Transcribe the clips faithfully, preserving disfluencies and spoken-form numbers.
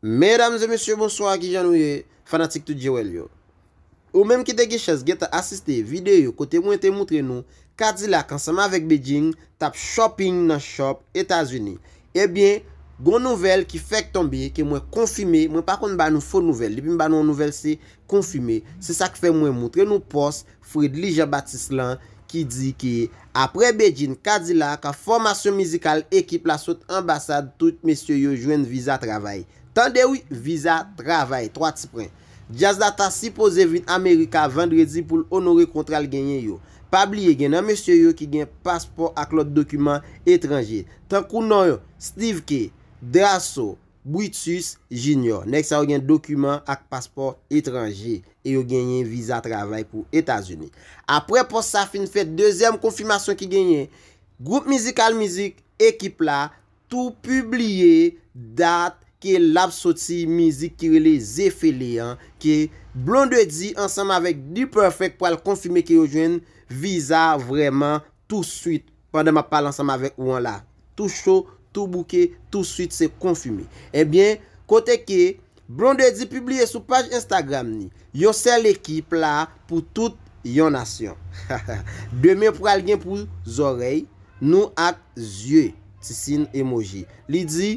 Medam e mesye, bonswa, kijan nou ye? Fanatik tout Jewel yo. Ou menm ki te gen chans gentan asiste videyo kote mwen te moutre nou Kadilak ansanm avèk Bedjine t ap shopping nan shop Etazini. Ebyen, gon nouvèl ki fèk tonbe ke mwen konfime, mwen pa konn ba nou fo nouvèl. Depi m ba nou yon nouvèl, se konfime. Se sa k fè mwen moutre nou pòs Fredly Jean Baptiste lan ki di ke apre Bedjine, Kadilak, fòmasyon mizikal ekip la sot anbasad, tout mesye yo jwenn viza travay. Tande wi, viza travay, twa ti pwen. Djaz la ta sipoze vin Amerika vandredi pou l onore kontra l genyen yo. Pa bliye gen nan mesye yo ki gen paspò ak lòt dokiman etranje, tankou non yo, Steve K, Drasso, Brutus Junior. Nèg sa yo gen dokiman ak paspò etranje e yo genyen viza travay pou Etazini. Apre pòs sa fin fèt, dezyèm konfimasyon ki genyen, gwoup mizikal mizik ekip la tou pibliye dat ke l ap soti mizik ki rele Zefele an, ke Blondedy ansanm avèk D-Perfect pral konfime ke yo jwenn viza vrèman touswit. Pandan m ap pale ansanm avèk ou an la, tou cho, tou bouke, touswit se konfime. Ebyen, kote ke Blondedy pibliye sou paj Instagram ni, yon sèl ekip la pou tout yon nasyon. Demen pral gen pou zòrèy, nou ak zye, ti siy emoji. Li di,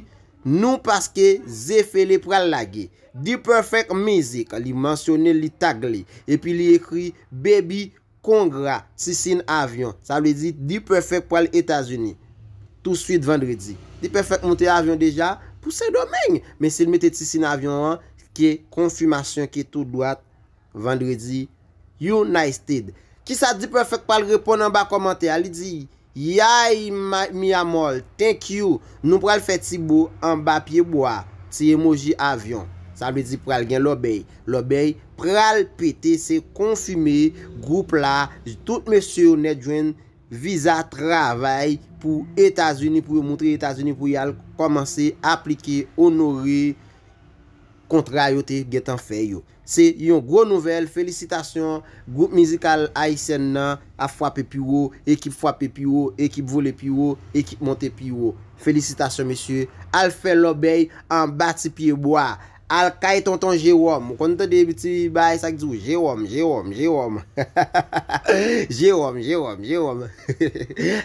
nou paske Zefele pral lage. D-Perfect Mizik, li mansyone, li tag li. Epi li ekri, Baby, kongra, ti siy avyon. Sa vle di D-Perfect pral Etazini touswit vandredi. D-Perfect monte avyon deja pou Sendomeng. Men si l mete ti siy avyon an, ke konfimasyon ke tou dwat vandredi, United. Kisa D-Perfect pral reponn anba kòmantè a? Li di, Yay, ma- mi amor, thank you. Nou pral fè ti bo anba pye bwa. Ti emoji avyon. Sa vle di pral gen lòbèy. Lòbèy pral pete, se konfime. Gwoup la, tout mesye yo nèt jwenn viza travay pou Etazini, pou yo moutre Etazini, pou y al kòmanse aplike, onore kontra yo te gentan fè yo. Se yon gwo nouvèl, felisitasyon, gwoup mizikal ayisyen nan ap frape pi wo, ekip frape pi wo, ekip vole pi wo, ekip monte pi wo. Felisitasyon mesye, al fè lòbèy anba ti pye bwa, al kay tonton Jewòm. Ou konn tande ti bagay sa k di w, Jewòm, Jewòm, Jewòm. Jewòm, Jewòm, Jewòm.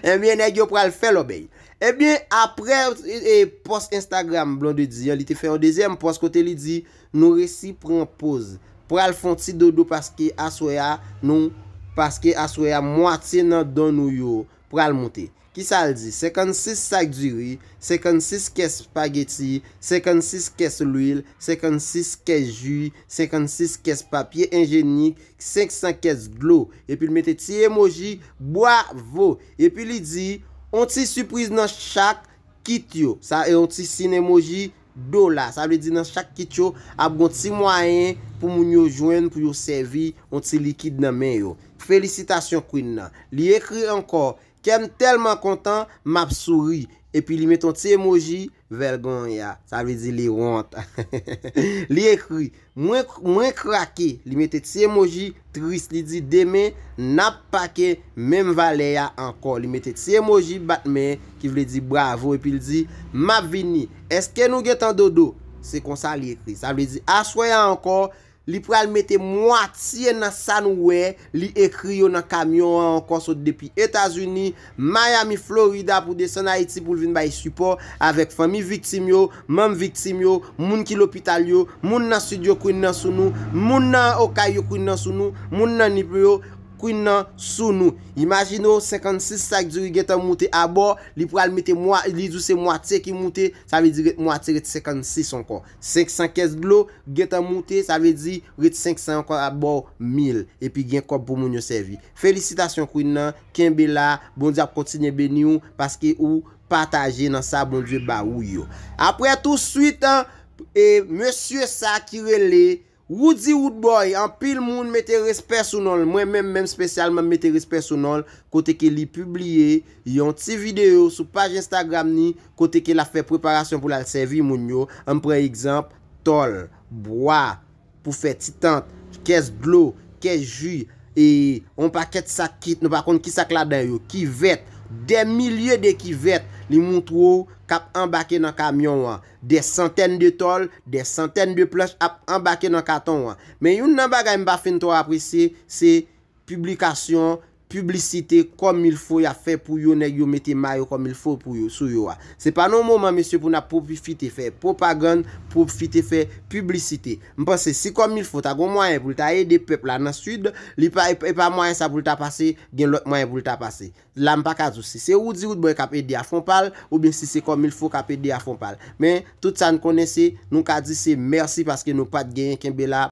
Ebyen, nèg yo pral fè lòbèy. Ebyen, apre e, e, pòs Instagram Blondedy an, li te fè yon dezyèm pòs kote li di, nou resi pran poz. Pral fè yon ti dodo paske aswè a, nou, paske aswè a, mwatye nan don nou yo pral moute. Kisa l di? Senkannsis sak diri, senkannsis kès espageti, senkannsis kès lwil, senkannsis kès ji, senkannsis kès papye enjenik, senksan kès dlo. Epi l mete ti emoji, bwavo. Epi li di, on ti sipriz nan chak kit yo. Sa e on ti siy emoji dola. Sa vle di nan chak kit yo, ap gon ti mwayen pou moun yo jwenn, pou yo sèvi on ti likid nan men yo. Felisitasyon Queen nan. Li ekri ankò, kè m tèlman kontan, m ap souri. Epi li met on ti emoji vègonya. Sa vle di li wont. Li ekri, mwen, mwen krake. Li mete ti emoji tris. Li di, demen, n ap pake menm valè a ankò. Li mete ti emoji bat men, ki vle di bravo. Epi l di, m ap vini. Èske nou gentan dodo? Se konsa li ekri. Sa vle di, aswè a ankò, li pral mete mwatye nan sa nou wè, li ekri yo nan kamyon an ankò sot depi Etazini, Miami, Florida pou desann Ayiti pou l vin bay sipò avèk fanmi viktim yo, manm viktim yo, moun ki lopital yo, moun nan Sid yo Queen nan sou nou, moun nan Okay yo Queen nan sou nou, moun nan Nip yo Queen nan sou nou. Imajine w senkannsis sak diri gentan moute abò, li pral mete mwa, li di w se mwatye ki moute, sa vle di ret mwatye, ret senkannsis ankò. Senksan kès dlo, gentan moute, sa vle di ret senksan ankò ap ba w mil. Epi gen kòb pou moun yo sèvi. Felisitasyon Queen nan, kenbe la, Bondye ap kontinye beni w, paske ou pataje nan sa Bondye ba ou yo. Apre touswit, e mesye sa ki rele Roody Roodboy, anpil moun mete respè sou non l. Mwen menm, menm espesyalman, m mete respè sou non l, kote ke li pibliye yon ti videyo sou paj Instagram ni, kote ke l ap fè preparasyon pou l al sèvi moun yo. Ann pran egzanp, tòl, bwa, pou fè ti tant, kès dlo, kès ji, e yon pakèt sak kit, nou pa konn ki sak ladan yo, kivèt, dè milye de kivèt. li moutre w k ap anbake nan kamyon an. Des centaines de tôles, des centaines de planches ap anbake nan katon an. Men youn nan bagay m pa fin twò apresye, se piblikasyon, piblisite kòm il fo y ap fè pou yo, nèg yo mete mayo kòm il fo pou yo, sou yo a. Se pa nan moman, mesye, pou n ap pwofite fè pwopagann, pwofite fè piblisite. M panse si kòm il fo ta gon mwayen pou l ta ede pèp la nan Sid, li pa, e pa mwayen sa pou l ta pase, gen lòt mwayen pou l ta pase. La, m pa ka di w si se Roody Roodboy k ap ede a fon pa l, oubyen si se kòm il fo k ap ede a fon pa l. Men, tout sa n konnen se, nou ka di se mèsi paske nou pa t genyen kenbe la